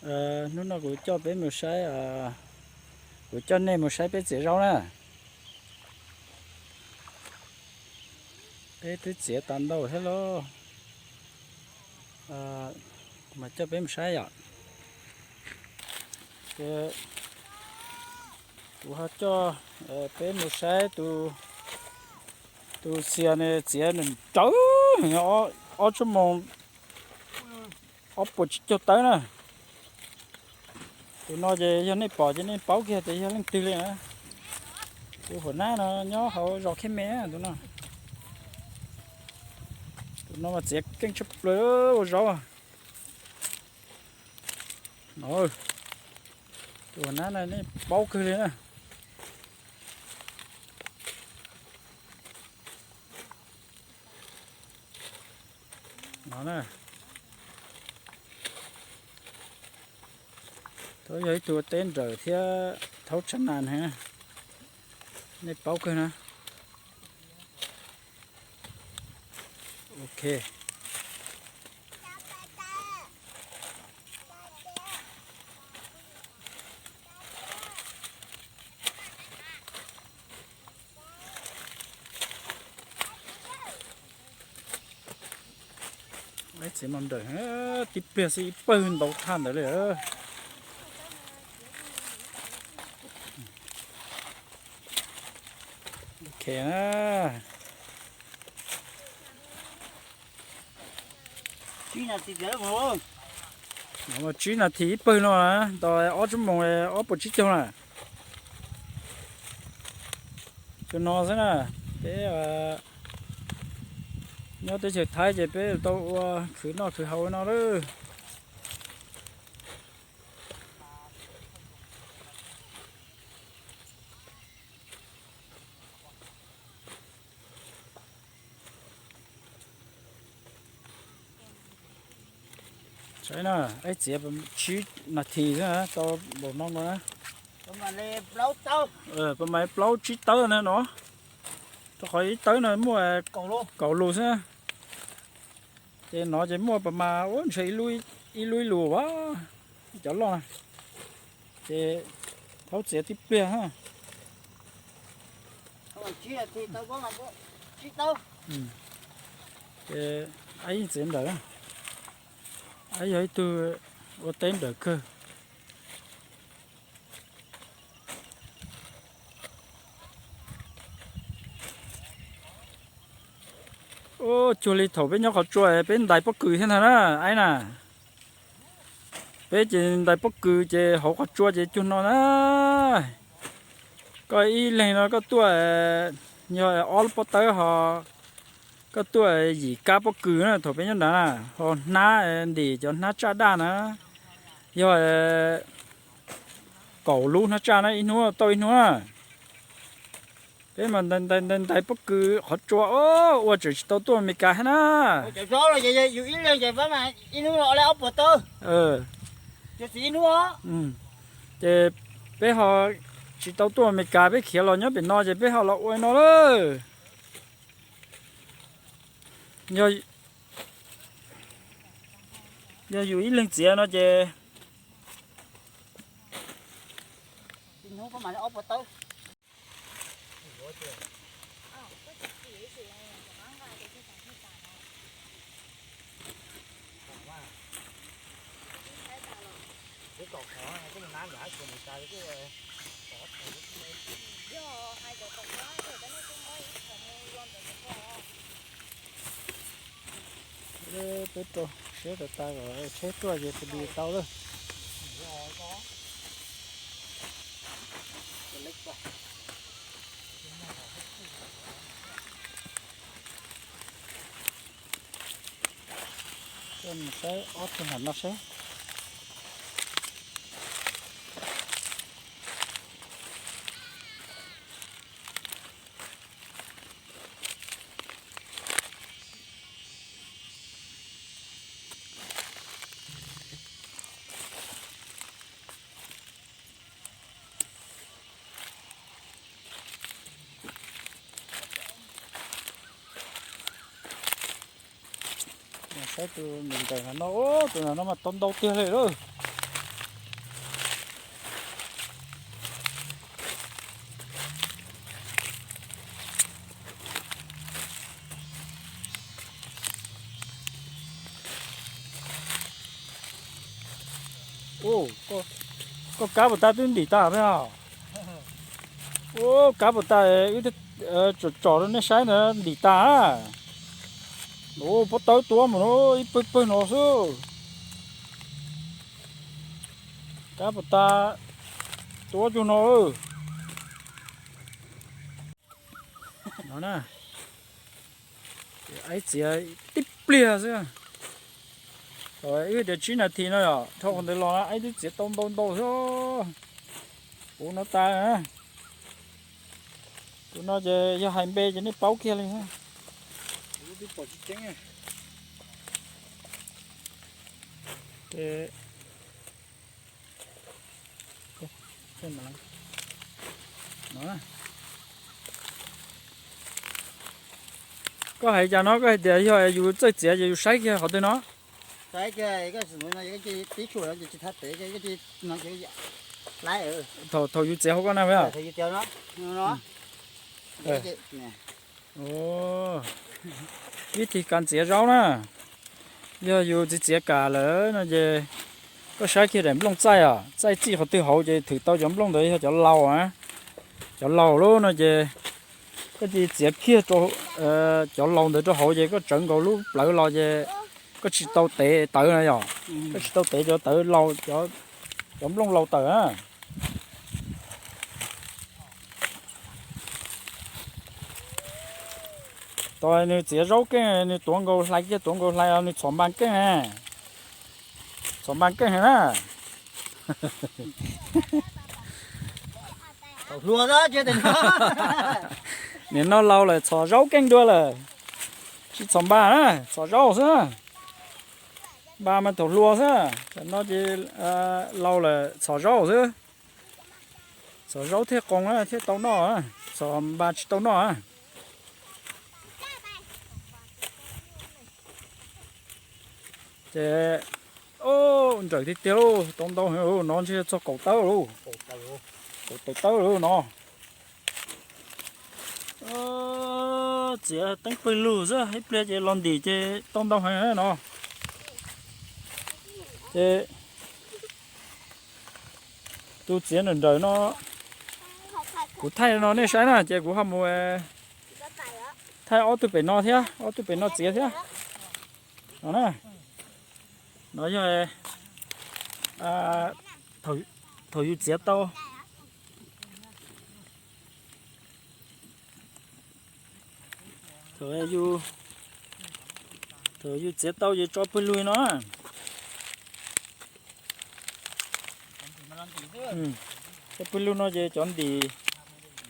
Hnub no kuv coj peb mus saib, kuv coj nej mus saib peb txiav zaub na. Peb twb txiav tau ntau thiab lauj, mas coj peb mus saib yom. Ces kuv ho coj peb mus saib tus xias ne, txiav nrawm heev, ob xuab moos ob puas tsib caug tawb na. Tus no ces yog nej pom ces nej paub kiag tias yog leej twg li na. Tus huam nab no nyob hauv zos Khej Me tus no. Tus no mas txiav keej tshaj plaws ua zaub. Tus huam nab no nej paub kawg li na. No na, thaub yog ib tug ua teb nrawm thiab thaub tshaj nas heev, nej paub kawg na. Ok. Txiav mas nrawm, tib pliag xwb ib pawg ntau thaj ntawd li. Ok na. Tsib nas this ib pawg no na, tau ob xuab moos ob puas tsib caug na. Tus no xwb na, peb nyob teb chaws Thaib ces peb tau ua khwv noj khwv haus no lawm. Saib na, ib txiav tsib nas this xwb tau npaum no no na. Pas mas plaub tsib tawb na no, rau qhov ib tawb no muaj kaum lus xwb. Ces no ces muaj pas mas ua ntshe ib lub ib lus as, cov loj na. Ces thaub txiav tib pliag. Ces yeej txiav nrawm, yog ib tug ua teb nrawm kawg. Cuag li thaum peb nyob qhov tsua peb ntais pob kws thiab ntag na, aib na. Peb ces ntais pob kws ces hauv qhov tsua ces cuag no na. Koj ib leeg no koj tuaj, yog ob lub pob tawb ho, koj tuaj yim kab pob kws na thaum peb nyob nrad na, ho hnab ntim cov hnab tsaj daj na, yog kaum lub hnab tsaj na ib hnub tau ib hnub na. Peb mas ntais ntais pob kws qhov tsua ua tseem tsis tau tuaj Amelikas thiab na. Ces peb ho tsis tau tuaj Amelikas, peb khiav los nyob pem no ces peb ho los ua no lawm. Yog yus ib leeg txiav no ces Peb rau siab tas tas kom tsheb tuaj ces pw tau lawm. Coj mus saib ob tug nram no seb. Saib tus nws nraim no, tus no mas tau ntau tiag li lawm. Koj kab puas tas twb ntim tas thiab. Ua kab puas tas, wb tsom tsom rau nej saib ntawd ntim tas. Ua pob tawb tuab mus no ib pawg pawg no xwb. Kab puas tas tuab cuag no. No na, aib txiav tib pliag xwb. Thaum wb tias tsib nas this no yom, dhau qhov ntawd los na aib twb txiav tau ntau ntau xwb. Kuv no tas, kuv no ces yog hais npe ces nej paub kiag li. Koj hais cas no, koj hais tias yog yus txawj txiav ces yus saib kiag qhov twg no? Thaum yus txiav hauv koj na. Vib thib kas txiav zaub na, yog yus txiav txiav kam lawm no ces koj saib kiag daim nplooj txaij os, txaij txij qhov twg hauv ces thwm tau cov nplooj ntawd yog cov laus na. Cov laus lub no ces koj cia li txiav kiag rau cov laus ntawd rau hauv ces koj tsawv nkaus lub plawv los ces koj tsis tau tev tawv na yom. Koj tsis tau tev cov tawv laus, cov nplooj laus tawm na. Tos nws txiav zaub keej nws tuav nkaus hlais kiag, tuav nkaus hlais los nws txhom npas keej. Txhom npas keej heev na. Nim no laus lawm txhom zaub keej dua lawm. Tsis txhom npas na, txhom zaub xwb. Npas mas thaum hluas xwb, tam no ces laus lawm txhom zaub xwb. Txhom zaub thiaj qoos thiaj tau noj, txhom npas tsis tau noj. Ces, o, nrawm tiag tiag lauj, tau ntau heev lauj, no ntshe txog kaum tawb lauj. Kaum tawm tawb lauj no. Txiav teeb pawg lug xwb, ib pliag ces los ntim ces tau ntau heev no. Ces tus txiav nrawm nrawm no, kuv thaij no nej saib na, ces kuv ho mus thaij ob tug pem no thiab, ob tug pem no txiav thiab. No na, no yog thaum yus txiav tau, thaum yus txiav tau ces tso pawg lug no. Tso pawg lug no ces cov ntim,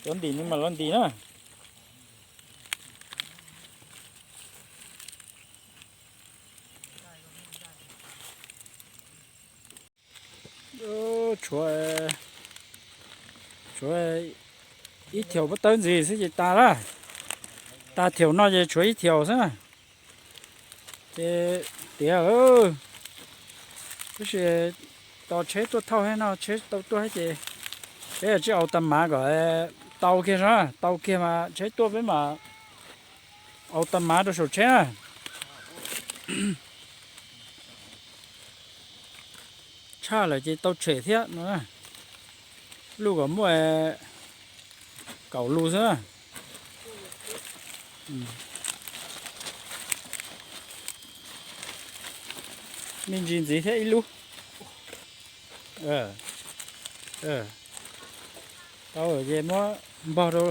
cov ntim nws mam los ntim na. Tshuav, tshuav ib thiaus pob tawb ntxiv xwb ces tas lawm. Tas thiaus no ces tshuav ib thiaus xwb. Ces tiav lawm. Tab sis tos tsheb tuaj thauj thiab no, tsheb tau tuaj thiab ces peb tsis au tas mav kom tau kiag, tau kiag mas tsheb tuaj peb mam au tas mav rau saum tsheb na. Tshaj lawm ces tau tshem thiab no. Luj kom muaj kaum lus xwb. Me ntsis ntxiv thiab ib lub. Tau ces muab npog rau.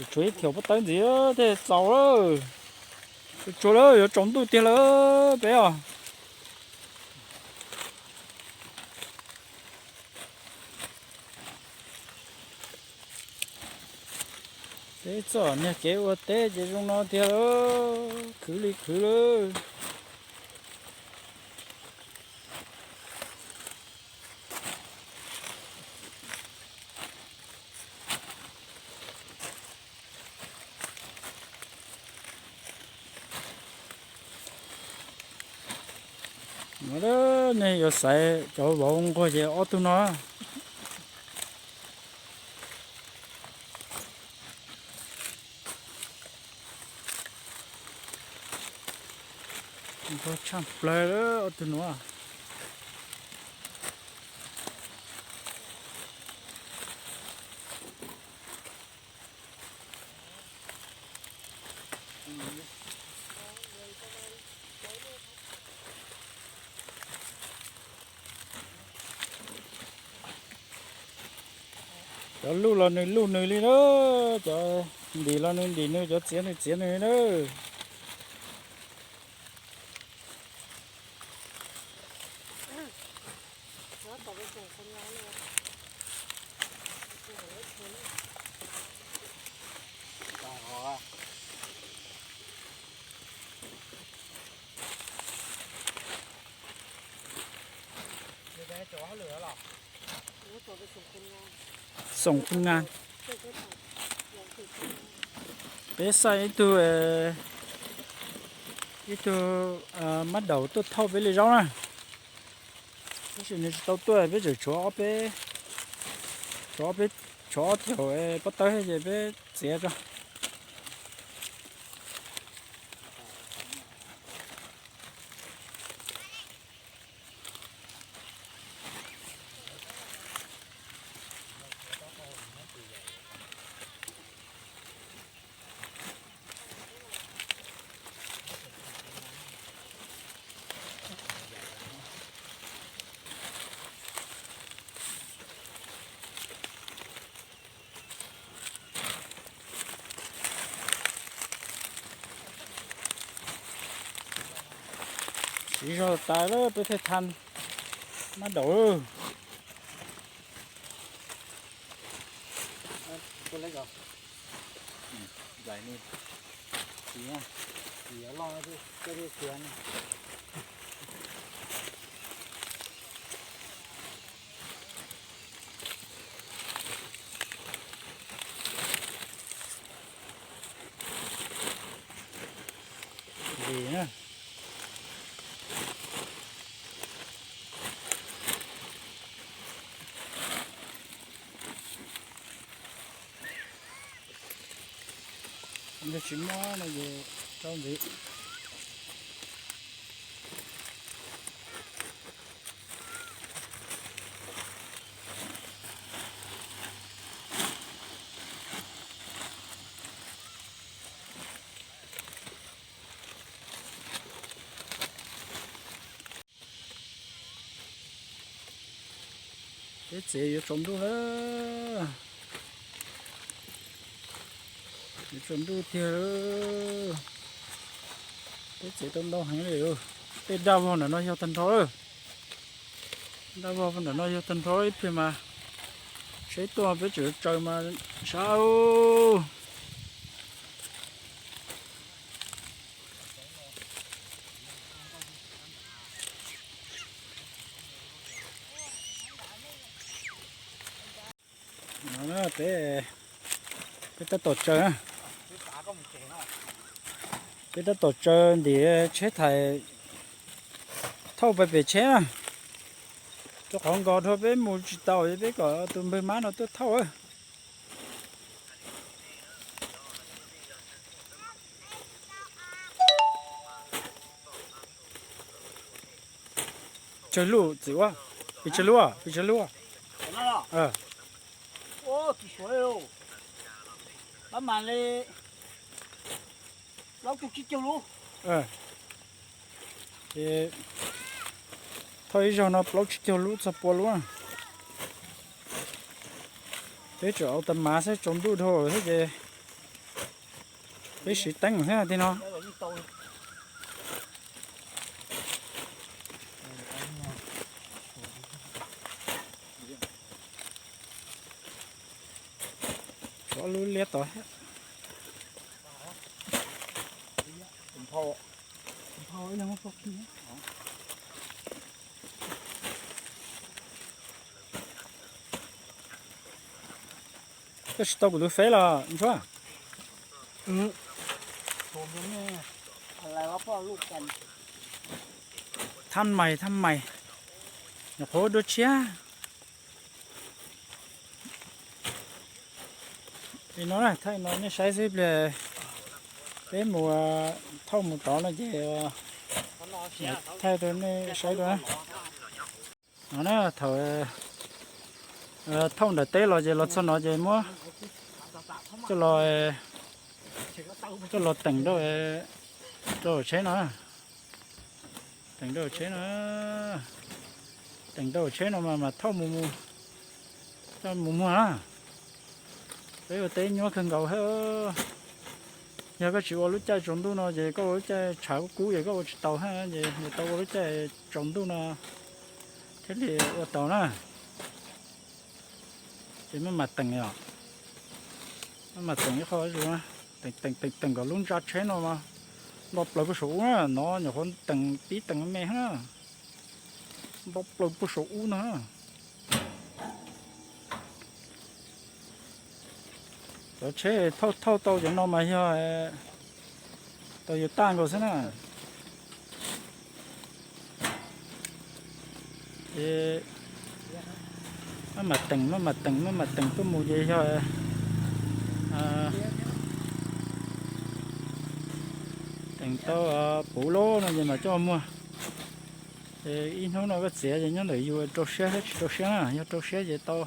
Tshuav ib thiaus pob tawb ntxiv thiaj txaus lawm. Tsuag lawm, yuav tsaus ntuj tiag lawm peb os. Peb txoj niag kev ua teb ces zoo no tiag lawm, khwv li khwv lawm. No nej yuav xaiv cov vauv nquag ces ob tug no, Ntog tshaj plaws lawm ob tug nuav. Cov luj los nws luj nws li na, cov ntim los nws ntim nws, cov txiav nws txiav nws na. Xoom Khun Nga. Peb xaj ib tug, ib tug mab daum tuaj thauj peb li zaub na. Tab sis nws tsis tau tuaj, peb tseem tshuav ob peb, tshuav ob peb, tshuav ob tug pob tawb ces peb txiav tso. Siv zog tas lawm peb thiaj thaj mab daum. Yog tsis muaj no ces rau ntxiv. Peb txiav yuav tsaus ntuj lawm. Yuav tsaus ntuj tiag. Peb txiav tau ntau heev li. Tej daj vog ntawm no yog tag nrho. Daj vog ntawm no yog tag nrho ib pliag mas seb tuaj peb tseem tsaws mas sab. Peb, peb tab tom tsaws, peb tab tom tsaws ntim tsheb thais thauj pais pem tsheb na. Rau qhov nkos dhau peb mus tsis tau, peb kom tus npawg mab no tuaj thauj. Tsawg lub txiv ua, pis tsawg lub, pis tsawg lub. Pab mas li plaub caug tsib caug lub. Ces thauj ib zaug no plaub tsib caug lub txog pua lub. Peb tseem au tas mas xwb, tsaus ntuj dhau thiab ces peb siv teeb thiab tej no. Tso lub liab tod thiab. Koj tsis tau kuv tus feb los Ntsuab? Thaj mais, thaj mais, nyuam qhuav dua tshiab. Li no na, thaij no nej saib xwb pliag peb mus thauj mus tod no ces Thaij rau nej saib dua. No na, thaum thauj nram teb los ces los txog no ces muab coj los, coj los teem rau, rau hauv tsheb no. Teem rau hauv tsheb no. Teem rau hauv tsheb no mas mam thauj mus, coj mus muag na. Peb ua teb nyuaj kawg nkaus thiab. Yog koj tsis ua lub caij tsaus ntuj no ces koj ua lub caij tshav kub kub ces koj ua tsis tau thiab, ces yuav tau ua lub caij tsaus ntuj no thiaj li ua tau na. Ces maj mam teem os, maj mam teem ib qho zuj zus, teem teem teem kom lub ntsa tsheb no mas nto plaws puag saum ub na, no nyuam qhuav teem pib teem me me thiab na, nto plaws puag saum ub no. Cov tsheb thauj thauj tau cov no mas yog tau yus tag nkaus xwb na. Ces maj mam teem, maj mam teem, maj mam teem tuaj mus ces yog teem tau puv lub no ces mam coj muag. Ces ib hnub no koj txiav ces nyob ntawm yus rau siab thiab tsis rau siab na, yog rau siab ces tau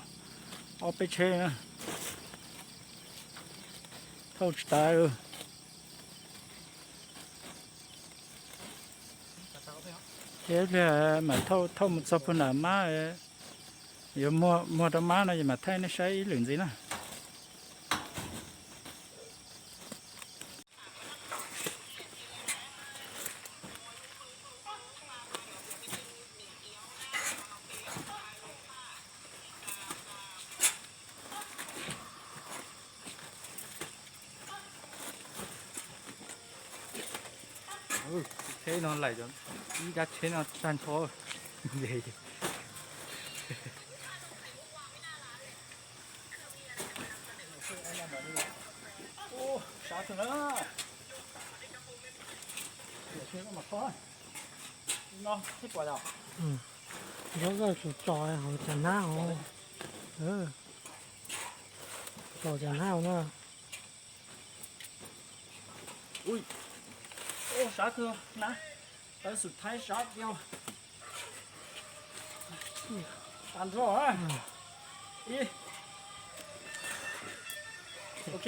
ob peb tsheb na. Thauj tsis tas. Ces ib pliag mam thauj, thauj mus txog puag nram mab, yuav muag rau mab no ces mam thaij nej saib ib lwm ntxiv na. Tsheb no laim, ib kab tsheb no tag nrho. Sab tug na. Nyob koj tus tso hauv cov hnab os. Tso cov hnab os na. Sab kawg na. Tawb xum thaib sab kiag. Tag nrho. Ib. Ok.